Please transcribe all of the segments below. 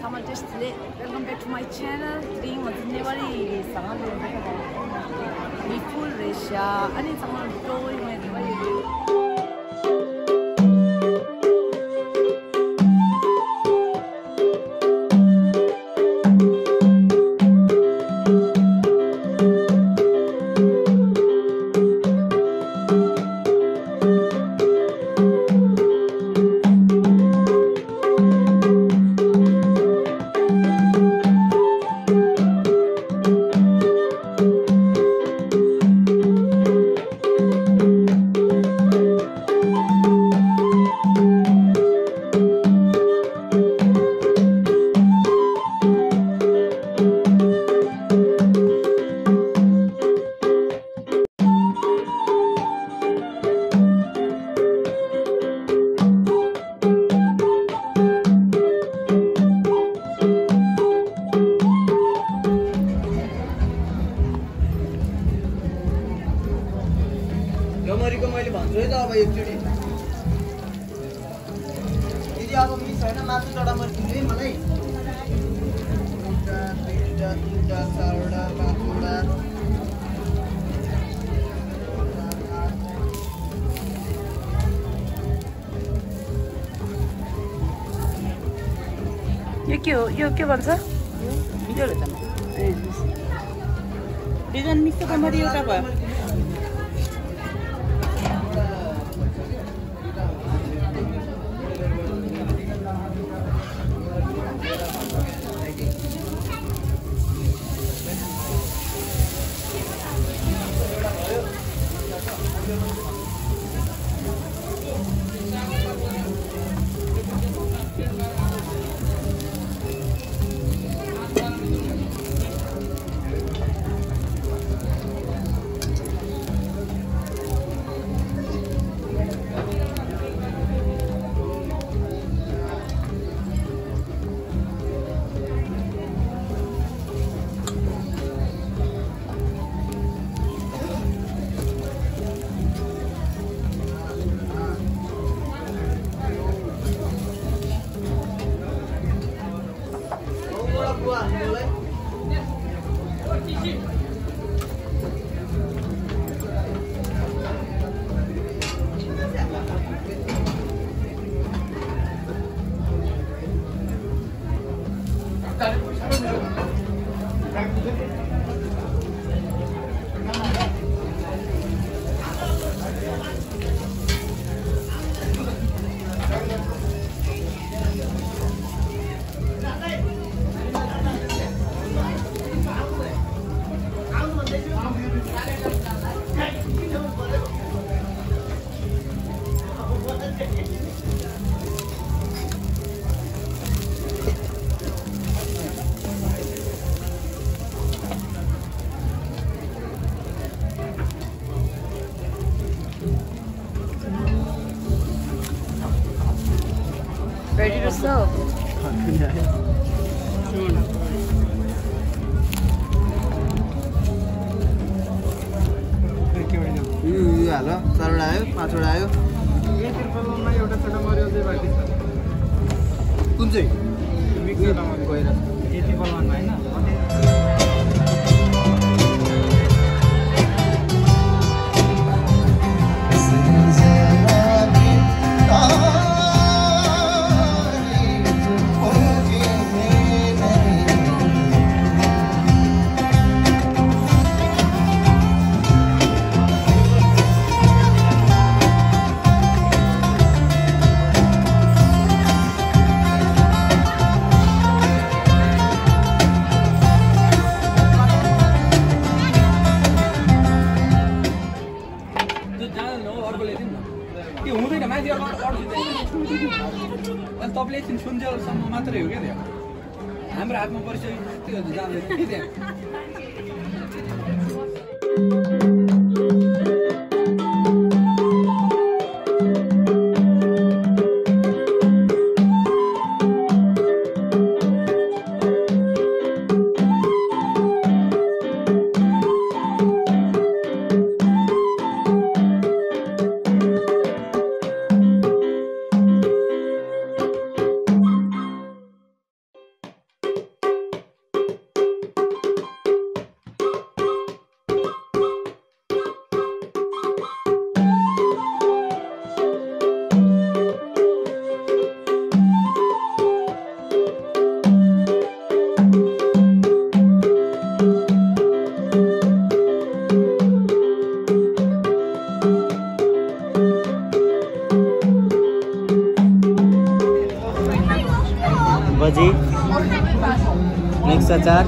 Summer just today. Welcome back to my channel. Today was Newari summer. We full Russia. I need someone to go with me. Newari ko मैले भन्छु है त अब एकचोटी दिदी अब मिस हैन मासु चढा म दिनु है मलाई दुईटा तीनटा चारवटा पाँचवटा यो के भन्छ भिडियो हेर्दा ए डिजाइन मिक्स त मरि एउटा भयो Ready to serve. हेलो चारवटा आयो पाँचवटा आयो कुन चाहिँ तपाईँले एकछिन सुन्जेलसम्म मात्रै हो क्या त्यो हाम्रो हातमा परिसक्यो त्यो जाँदैन कि त्यहाँ Next acar.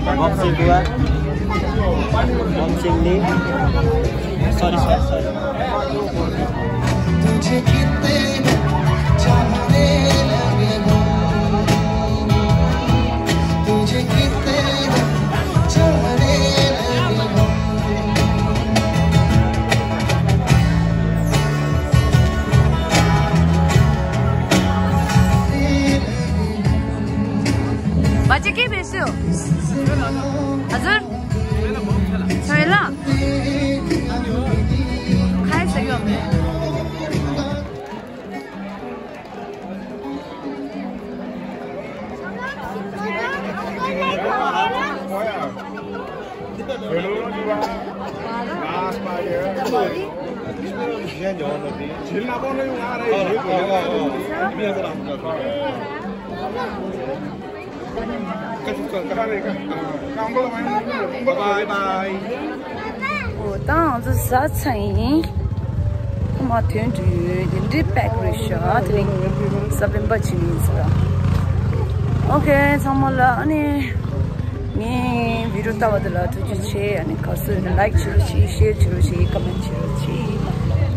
SASA-twa. Chili. Sorry. Baca ke besok? Hazır? Söyle. Kaç seviyorum? Bye bye. 我当时啥餐饮？我妈听住，你白个啥？听这边不清楚了。OK， 咱们了，你video tahu adalah tujuh c, ane kalau like, share, comment,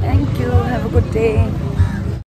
Thank you. Have a good day.